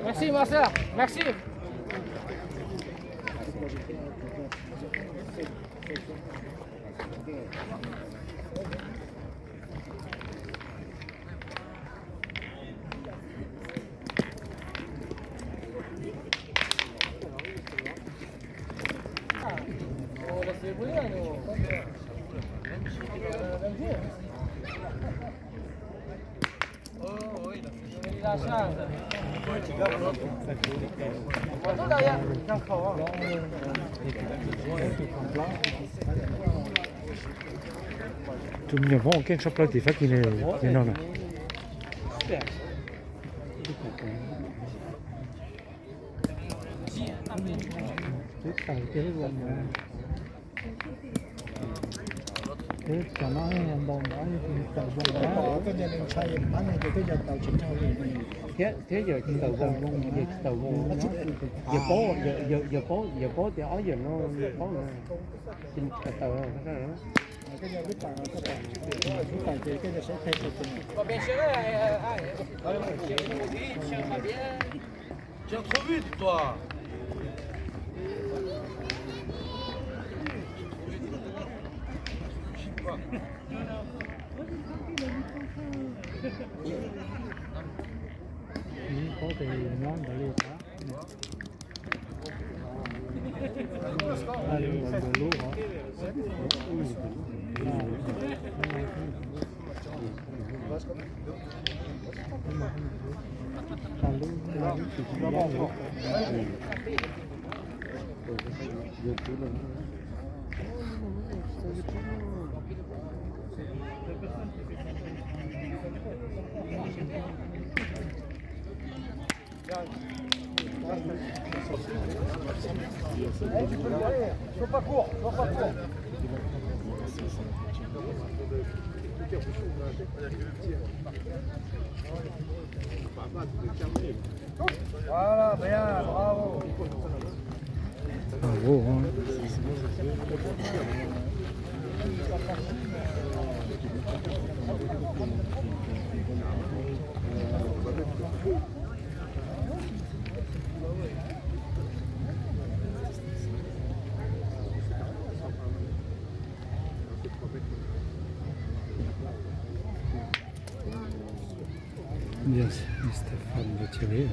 Merci, ma sœur. Merci. Tus me nyuam Hmoob ua keej tshaj plaws tim Fab Kis no na. Thiab yog tsis tawm voo, yog tsis tawm voo, yog paub, yog paub, yog paub tias ob yawg no paub na, tsis tawm. Paub tias nyob ntawd li. Yes, Mister Fan de Chile.